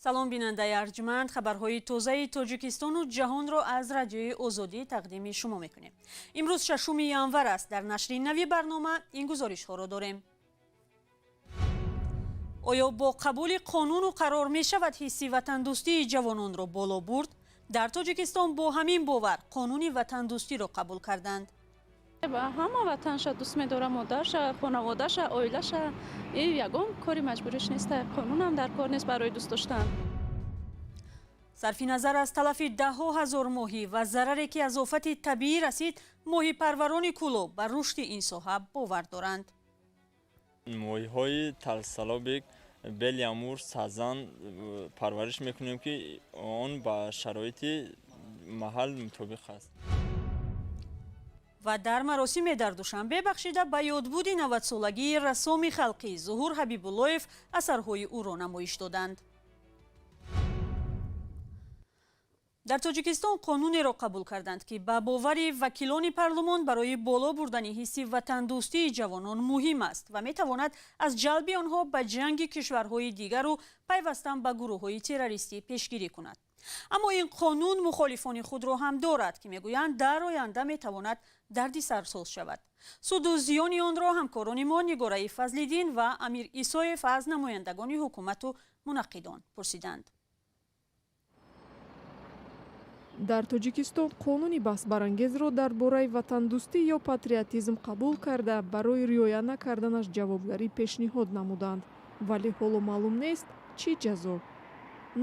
Салом, бинандаи арҷманд. Хабарҳои тозаи тоҷикистону ҷаҳонро аз Радиои Озодӣ тақдими шумо мекунем. Имрӯз 6 январ аст. Дар нашри нави барнома ин гузоришҳоро дорем: оё бо қабули қонуну қарор мешавад ҳисси ватандӯстии ҷавононро боло бурд? Дар Тоҷикистон бо ҳамин бовар қонуни ватандӯстиро қабул карданд. Ҳама ватанша дӯст медорам, модарша, хонаводаша, оилаша. И ягон кори маҷбуриш нест, қонунам дар кор нест барои дӯст доштан. Сарфи назар аз талафи даҳҳо ҳазор моҳӣ ва зараре, ки аз офати табиӣ расид, моҳипарварони Кӯлоб ба рушди ин соҳа бовар доранд. Моҳиҳои толстолобик, белый амур, сазан парвариш мекунем, ки он ба шароити маҳал мутобиқ аст. Ва дар маросиме дар Душанбе, бахшида ба ёдбуди 90-солагии рассоми халқӣ Зуҳур Ҳабибуллоев, асарҳои ӯро намоиш доданд. Дар Тоҷикистон қонунеро қабул карданд, ки ба бовари вакилони парлумон барои боло бурдани ҳисси ватандӯстии ҷавонон муҳим аст ва метавонад аз ҷалби онҳо ба ҷанги кишварҳои дигару пайвастан ба гурӯҳҳои террористӣ пешгирӣ кунад. Аммо ин қонун мухолифони худро ҳам дорад, ки мегӯянд, дар оянда метавонад дарди сарсоз шавад. Суду зиёни онро ҳамкорони мо Нигораи Фазлиддин ва Амир Исоев аз намояндагони ҳукумату мунаққидон пурсиданд. Дар Тоҷикистон қонуни баҳсбарангезро дар бораи ватандӯстӣ ё патриотизм қабул карда, барои риоя накарданаш ҷавобгарӣ пешниҳод намуданд, вале ҳоло маълум нест, чӣ ҷазо.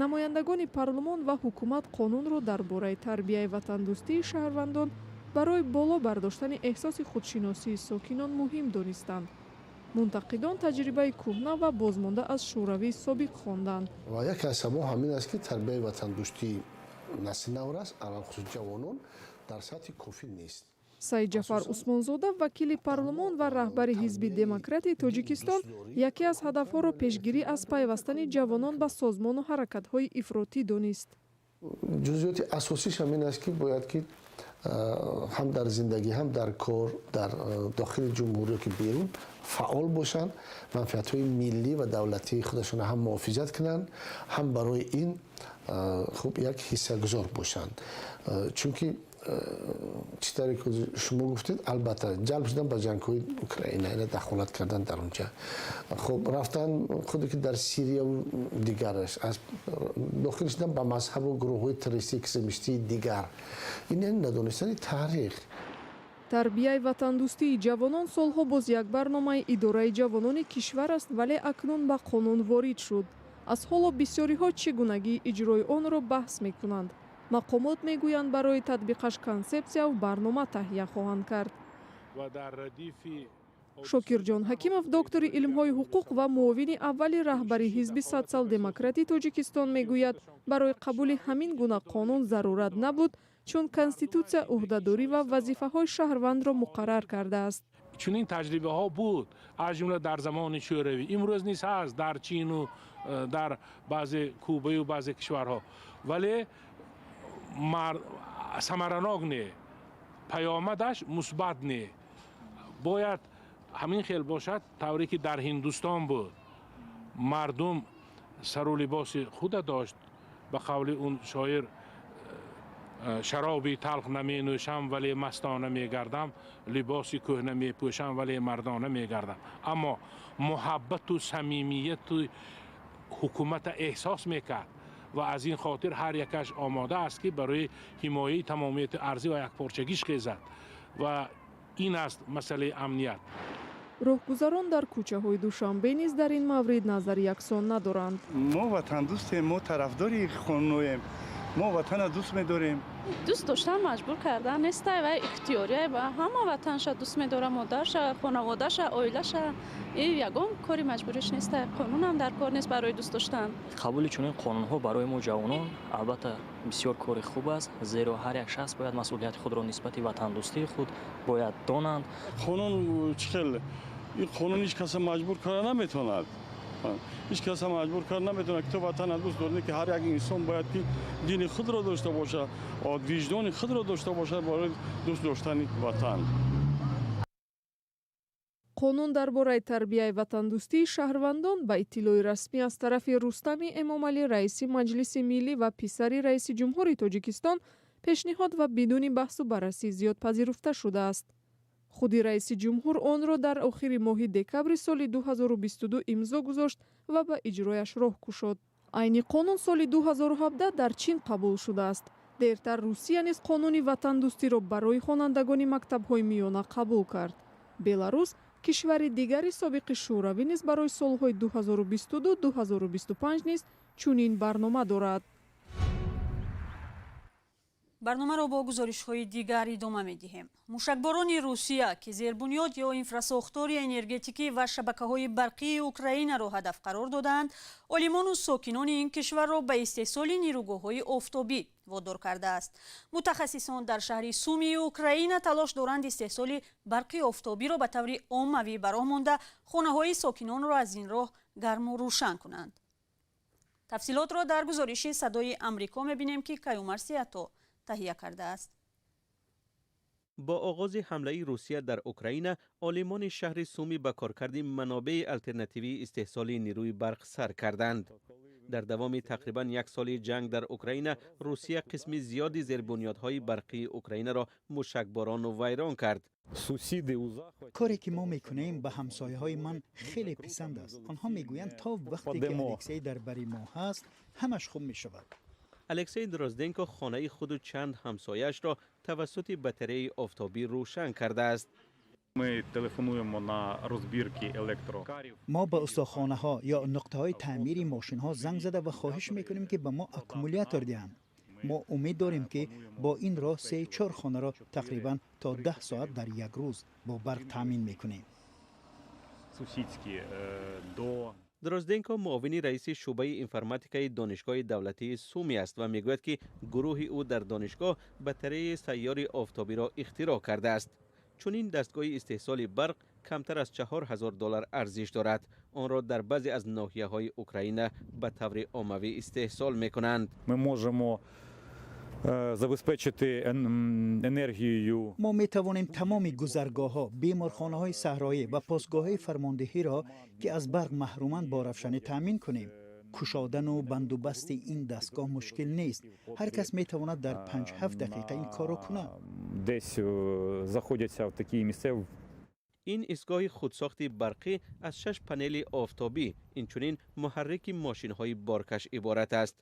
Намояндагони парлумон ва ҳукумат қонунро дар бораи тарбияи ватандӯстии шаҳрвандон барои боло бардоштани эҳсоси худшиносии сокинон муҳим донистанд. Мунтақидон таҷрибаи кӯҳна ва бозмонда аз Шӯравии собиқ хонданд. Ва яке аз сабаб ҳамин аст, ки тарбияи ватандӯстии насли наврас, алалхусус ҷавонон, дар сатҳи кофӣ нест. Саидҷафар Усмонзода, вакили парлумон ва раҳбари Ҳизби демократии Тоҷикистон, яке аз ҳадафҳоро пешгирӣ аз пайвастани ҷавонон ба созмону ҳаракатҳои ифротӣ донист. Ҷузъиёти асосиш ҳамин аст, ки бояд ки ҳам дар зиндагӣ, ҳам дар кор, дар дохили ҷумҳурӣ ки берун фаъол бошанд, манфиатҳои миллӣ ва давлатии худашонро ҳам муҳофизат кунанд, ҳам барои ин хуб як ҳиссагузор бошанд. Чунки чӣ тавре ки шумо гуфтед, албатта, ҷалб шудан ба ҷангҳои Украина, ина дахолат кардан дар онҷа, хуб рафтан худе ки дар Сирияву дигараш, аз дохил шудан ба мазҳабу гурӯҳҳои террористии, экстремистии дигар, ин яъне надонистани таърих. Тарбияи ватандӯстии ҷавонон солҳо боз як барномаи идораи ҷавонони кишвар аст, вале акнун ба қонун ворид шуд. Аз ҳоло бисёриҳо чӣ гунагии иҷрои онро баҳс мекунанд. Мақомот мегӯянд, барои татбиқаш консепсияву барнома таҳия хоҳанд кард. Шокирҷон Ҳакимов, доктори илмҳои ҳуқуқ ва муовини аввали раҳбари Ҳизби Социал-демократии Тоҷикистон, мегӯяд, барои қабули ҳамин гуна қонун зарурат набуд, чун Конститутсия ӯҳдадорӣ ва вазифаҳои шаҳрвандро муқаррар кардааст. Чунин таҷрибаҳо буд, аз ҷумла дар замони Шӯравӣ, имрӯз низ ҳаст дар Чину дар баъзе Кубаю баъзе кишварҳо, вале самаранок не, паёмадаш мусбат не. Бояд ҳамин хел бошад, тавре ки дар Ҳиндустон буд: мардум сару либоси худа дошт. Ба қавли он шоир, шароби талх наменӯшам, вале мастона мегардам, либоси кӯҳна мепӯшам, вале мардона мегардам. Аммо муҳаббату самимияту ҳукумата эҳсос мекард ва аз ин хотир ҳар якаш омода аст, ки барои ҳимояи тамомияти арзӣ ва якпорчагиш хезад. Ва ин аст масъалаи амният. Роҳгузарон дар кӯчаҳои Душанбе низ дар ин маврид назари яксон надоранд. Мо ватандӯстем, мо тарафдори қонуноем, мо ватана дӯст медорем. Дӯст доштан маҷбур кардан нестай ва ихтиёрия. Ҳама ватанша дӯст медорам, модарша, хонаводаша, оилаша. И ягон кори маҷбуриш нестай, қонунам дар кор нест барои дӯст доштан. Қабули чунин қонунҳо барои мо ҷавонон, албатта, бисёр кори хуб аст, зеро ҳар як шахс бояд масъулияти худро нисбати ватандӯстии худ бояд донанд. Қонун чӣ хел, ин қонун ҳеҷ каса маҷбур карда наметавонад, ҳеҷ каса маҷбур карда наметавонад, ки ту ватана дӯст дорӣ, ки ҳар як инсон бояд ки дини худро дошта бошад, виҷдони худро дошта бошад барои дӯст доштани ватан. Қонун дар бораи тарбияи ватандӯстии шаҳрвандон ба иттилои расмӣ аз тарафи Рустами Эмомалӣ, раиси Маҷлиси Миллӣ ва писари раиси ҷумҳури Тоҷикистон, пешниҳод ва бидуни баҳсу баррасӣ зиёд пазируфта шудааст. Худи раиси ҷумҳур онро дар охири моҳи декабри соли 2022 имзо гузошт ва ба иҷрояш роҳ кушод. Айни қонун соли 2017 дар Чин қабул шудааст. Дертар Русия низ қонуни ватандӯстиро барои хонандагони мактабҳои миёна қабул кард. Беларус, кишвари дигари собиқи Шӯравӣ, низ барои солҳои 2022-2025 низ чунин барнома дорад. Барномаро бо гузоришҳои дигар идома медиҳем. Мушакборони Русия, ки зербунёд ё инфрасохтори энергетикӣ ва шабакаҳои барқии Украинаро ҳадаф қарор додаанд, олимону сокинони ин кишварро ба истеҳсоли нерӯгоҳҳои офтобӣ водор кардааст. Мутахассисон дар шаҳри Сумии Украина талош доранд истеҳсоли барқи офтобиро ба таври оммавӣ ба роҳ монда, хонаҳои сокинонро аз ин роҳ гарму рӯшан кунанд. Тафсилотро дар гузориши Садои Амрико мебинем, ки Каюмар Сиято таҳия кардааст. Бо оғози ҳамлаи Русия дар Украина, олимони шаҳри Суми ба коркарди манобеи алтернативии истеҳсоли нерӯи барқ сар карданд. Дар давоми тақрибан як соли ҷанг дар Украина, Русия қисми зиёди зербунёдҳои барқии Украинаро мушакборону вайрон кард. Коре ки мо мекунем, ба ҳамсояҳои ман хеле писанд аст. Онҳо мегӯянд, то вақте ки Алексей дар бари мо ҳаст, ҳамаш хуб мешавад. Алексей Дрозденко хонаи худу чанд ҳамсояашро тавассути батареяи офтобӣ рӯшан кардааст. Мо ба устохонаҳо ё нуқтаҳои таъмири мошинҳо занг зада ва хоҳиш мекунем, ки ба мо аккумулятор диҳанд. Мо умед дорем, ки бо ин роҳ се-чор хонаро тақрибан то 10 соат дар як рӯз бо барқ таъмин мекунем. Дрозденко муовини раиси шӯъбаи информатикаи Донишгоҳи давлатии Суми аст ва мегӯяд, ки гурӯҳи ӯ дар донишгоҳ батареяи сайёри офтобиро ихтироъ кардааст. Чунин дастгоҳи истеҳсоли барқ камтар аз 4000 доллар арзиш дорад. Онро дар баъзе аз ноҳияҳои Украина ба таври оммавӣ истеҳсол мекунанд. Ми можемо забезпечити енергією. Мо метавонем тамоми гузаргоҳҳо, беморхонаҳои саҳроӣ ва постгоҳҳои фармондиҳиро, ки аз барқ маҳруманд, бо равшанӣ таъмин кунем. Кушодану бандубасти ин дастгоҳ мушкил нест. Ҳар кас метавонад дар 5-7 дақиқа ин корро кунад. Десь знаходяться в такі місця. Ин истгоҳи худсохти барқӣ аз шаш панели офтобӣ, инчунин муҳаррики мошинҳои боркаш иборат аст.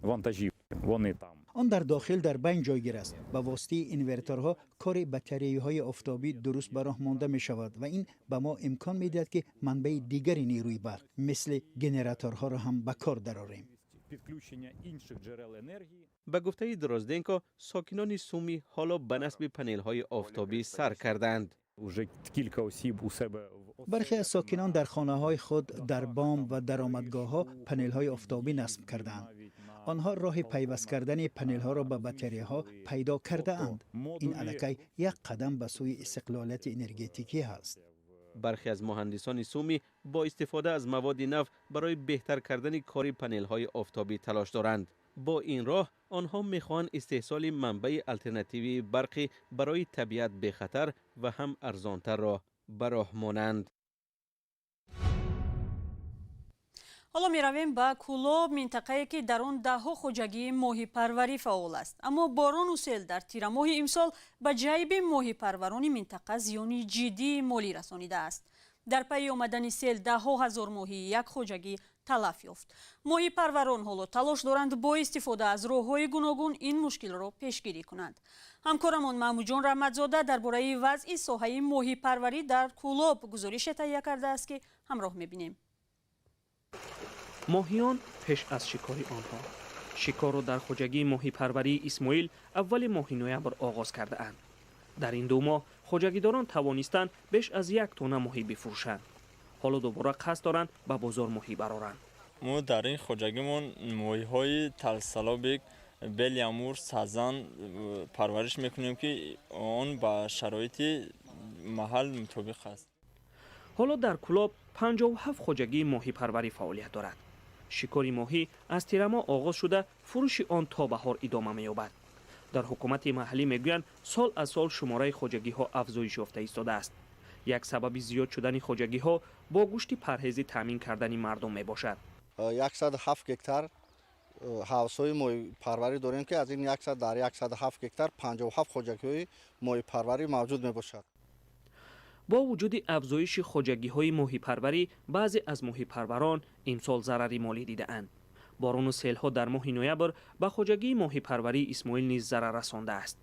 Вантажі вони там. Он дар дохил дар байн ҷойгир аст. Ба воситаи инверторҳо кори батареяҳои офтобӣ дуруст ба роҳ монда мешавад ва ин ба мо имкон медиҳад, ки манбаи дигари нерӯи барқ, мисли генераторҳоро ҳам ба кор дарорем. Підключення інших джерел енергії. Ба гуфтаи Дрозденко, сокинони Суми ҳоло ба насби панелҳои офтобӣ сар карданд. Уже кілька осіб у себе в Бархе аз сокинон дар хонаҳои худ, дар бом ва даромадгоҳҳо панелҳои офтобӣ насб кардаанд. Онҳо роҳи пайваст кардани панелҳоро ба батареяҳо пайдо кардаанд. Ин аллакай як қадам ба сӯи истиқлолияти энергетикӣ ҳаст. Бархе аз муҳандисони Суми бо истифода аз маводи нав барои беҳтар кардани кори панелҳои офтобӣ талош доранд. Бо ин роҳ онҳо мехоҳанд истеҳсоли манбаи алтернативии барқи барои табиат бехатар ва ҳам арзонтарро ба роҳ монанд. Ҳоло меравем ба Кӯлоб, минтақае ки дар он даҳҳо хоҷагии моҳипарварӣ фаъол аст. Аммо борону сел дар тирамоҳи имсол ба ҷайби моҳипарварони минтақа зиёни ҷиддии молӣ расонидааст. Дар пайи омадани сел даҳҳо ҳазор моҳии як хоҷагӣ талаф ёфт. Моҳипарварон ҳоло талош доранд бо истифода аз роҳҳои гуногун ин мушкилро пешгирӣ кунанд. Ҳамкорамон Маҳмудҷон Раҳматзода дар бораи вазъи соҳаи моҳипарварӣ дар Кӯлоб гузорише таҳия кардааст, ки ҳамроҳ мебинем. Моҳиён пеш аз шикори онҳо. Шикорро дар хоҷагии моҳипарварии Исмоил аввали моҳи ноябр оғоз кардаанд. Дар ин 2 моҳ хоҷагидорон тавонистанд беш аз як тонна моҳӣ бифурӯшанд. Ҳоло дубора қасд доранд ба бозор моҳӣ бароранд. Мо дар ин хоҷагимон моҳиҳои толстолобик, белый амур, сазан парвариш мекунем, ки он ба шароити маҳал мутобиқ аст. Ҳоло дар Кӯлоб 57 хоҷагии моҳипарварӣ фаъолият дорад. Шикори моҳӣ аз тирамоҳ оғоз шуда, фурӯши он то баҳор идома меёбад. Дар ҳукумати маҳаллӣ мегӯянд, сол аз сол шумораи хоҷагиҳо афзоиш ёфта истодааст. Як сабаби зиёд шудани хоҷагиҳо бо гӯшти парҳезӣ таъмин кардани мардум мебошад. 107 гектар ҳавзҳои моҳипарварӣ дорем, ки аз ин дар 107 гектар 57 хоҷагиҳои моҳипарварӣ мавҷуд мебошад. Бо вуҷуди афзоиши хоҷагиҳои моҳипарварӣ, баъзе аз моҳипарварон имсол зарари молӣ дидаанд. Борону селҳо дар моҳи ноябр ба хоҷагии моҳипарварии Исмоил низ зарар расондааст.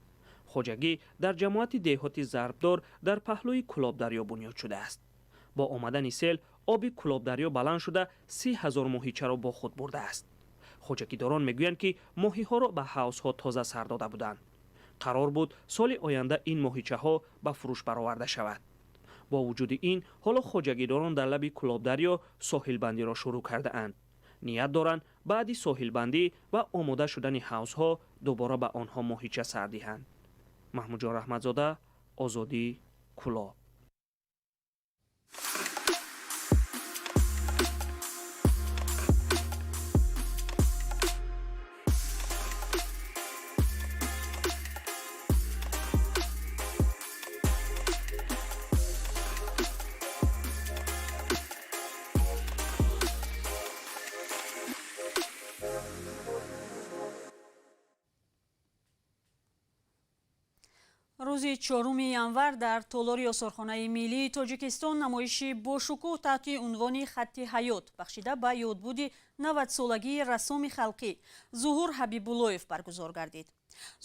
Хоҷагӣ дар ҷамоати деҳоти Зарбдор дар паҳлӯи Кӯлобдарё бунёд шудааст. Бо омадани сел оби Кӯлобдарё баланд шуда 30 000 моҳичаро бо худ бурдааст. Хоҷагидорон мегӯянд, ки моҳиҳоро ба ҳавзҳо тоза сар дода буданд. Қарор буд, соли оянда ин моҳичаҳо ба фурӯш бароварда шавад. Бо вуҷуди ин, ҳоло хоҷагидорон дар лаби Кӯлобдарё соҳилбандиро шурӯъ кардаанд. Ният доранд, баъди соҳилбандӣ ва омода шудани ҳавзҳо дубора ба онҳо моҳича сар диҳанд. Маҳмудҷон Раҳматзода, Озодӣ, Кӯлоб. Рӯзи 4 январ дар толори Осорхонаи миллии Тоҷикистон намоиши бошукӯҳ таҳти унвони «Хатти ҳаёт», бахшида ба ёдбуди 90-солагии рассоми халқӣ Зуҳур Ҳабибуллоев, баргузор гардид.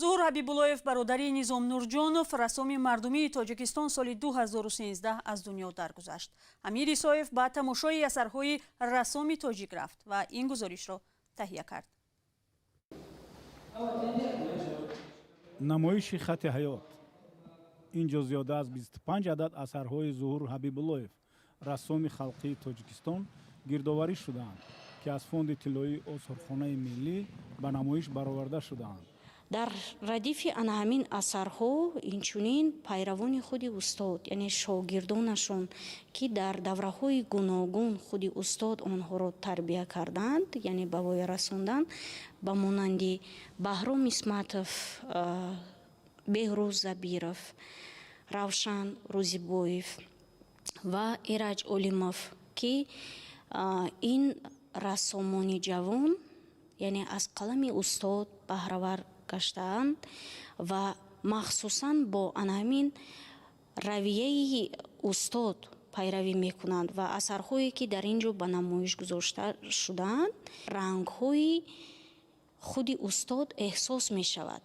Зуҳур Ҳабибуллоев, бародари Низом Нурҷонов, рассоми мардумии Тоҷикистон, соли 2013 аз дунё даргузашт. Амир Исоев ба тамошои асарҳои рассоми тоҷик рафт ва ин гузоришро таҳия кард. Намоиши «Хатти ҳаёт». Ин ҷо зиёда аз 25 адад асарҳои Зуҳур Ҳабибуллоев, рассоми халқии Тоҷикистон, гирдоварӣ шудаанд, ки аз фонди тиллоии Осорхонаи миллӣ ба намоиш бароварда шудаанд. Дар радифи ана ҳамин асарҳо инчунин пайравони худи устод, яъне шогирдонашон, ки дар давраҳои гуногун худи устод онҳоро тарбия карданд, яъне ба воя расонданд, ба монанди Баҳром Исматов, Беҳрӯз Забиров, Равшан Рӯзибоев ва Эраҷ Олимов, ки ин рассомони ҷавон, яъне аз қалами устод баҳравар гаштаанд ва махсусан бо ана ҳамин равияи устод пайравӣ мекунанд ва асарҳое, ки дар ин ҷо ба намоиш гузошта шудаанд, рангҳои худи устод эҳсос мешавад.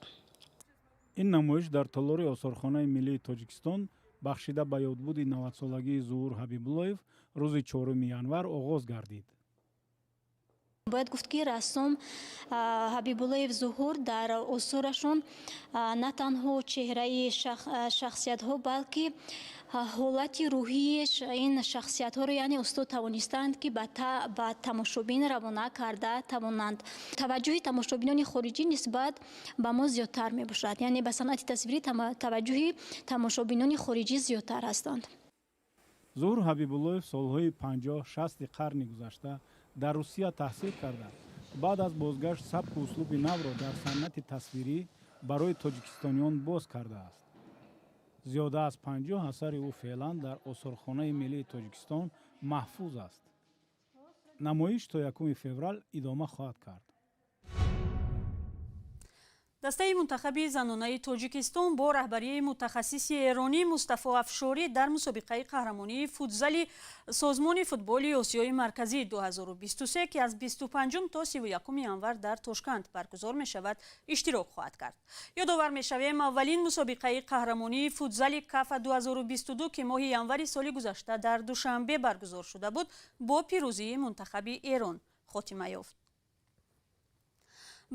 Ин намоиш дар толори Осорхонаи миллии Тоҷикистон, бахшида ба ёдбуди 90-солагии Зуҳур Ҳабибуллоев, рӯзи 4 январ оғоз гардид. Бояд гуфт, ки рассом Ҳабибуллоев Зуҳур дар осорашон на танҳо чеҳраи шахсиятҳо, балки ҳолати рӯҳии ин шахсиятҳоро, яъне устод тавонистанд, ки ба тамошобин равона карда тавонанд. Таваҷҷӯҳи тамошобинони хориҷӣ нисбат ба мо зиёдтар мебошад, яъне ба санъати тасвирӣ таваҷҷӯҳи тамошобинони хориҷӣ зиёдтар ҳастанд. Зуҳур Ҳабибуллоев солҳои 50-60-и қарни гузашта дар Русия таҳсил карда, баъд аз бозгашт сабку услуби навро дар санъати тасвирӣ барои тоҷикистониён боз кардааст. Зиёда аз 50 асари ӯ феълан дар Осорхонаи миллии Тоҷикистон маҳфуз аст. Намоиш то 1 феврал идома хоҳад кард. Дастаи мунтахаби занонаи Тоҷикистон бо раҳбарии мутахассиси эронӣ Мустафо Афшорӣ дар мусобиқаи қаҳрамонии футзали Созмони футболи Осиёи Марказӣ 2023, ки аз 25 то 31 январ дар Тошканд баргузор мешавад, иштирок хоҳад кард. Ёдовар мешавем, аввалин мусобиқаи қаҳрамонии футзали КАФА 2022, ки моҳи январи соли гузашта дар Душанбе баргузор шуда буд, бо пирӯзии мунтахаби Эрон хотима ёфт.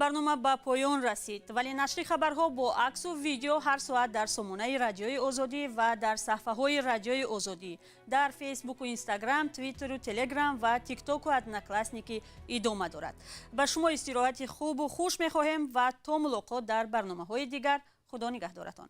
Барнома ба поён расид, вале нашри хабарҳо бо аксу видео ҳар соат дар сомонаи Радиои Озодӣ ва дар саҳфаҳои Радиои Озодӣ дар Фейсбуку, Инстаграм, Твиттеру, Телеграм ва Тиктоку Одноклассники идома дорад. Ба шумо истироҳати хубу хуш мехоҳем ва то мулоқот дар барномаҳои дигар, Худо нигаҳдоратон.